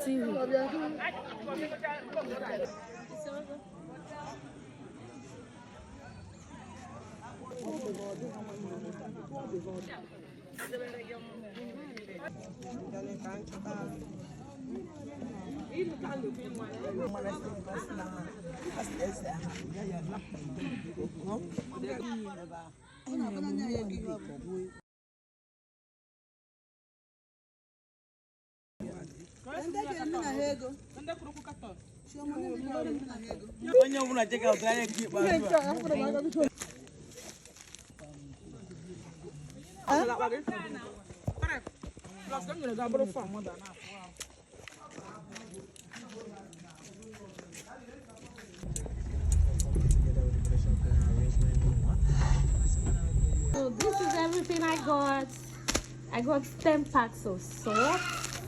Fatihu. Onye ọbụla check out anya nke ikpeazụ a. So this is everything I got. I got 10 packs of salt.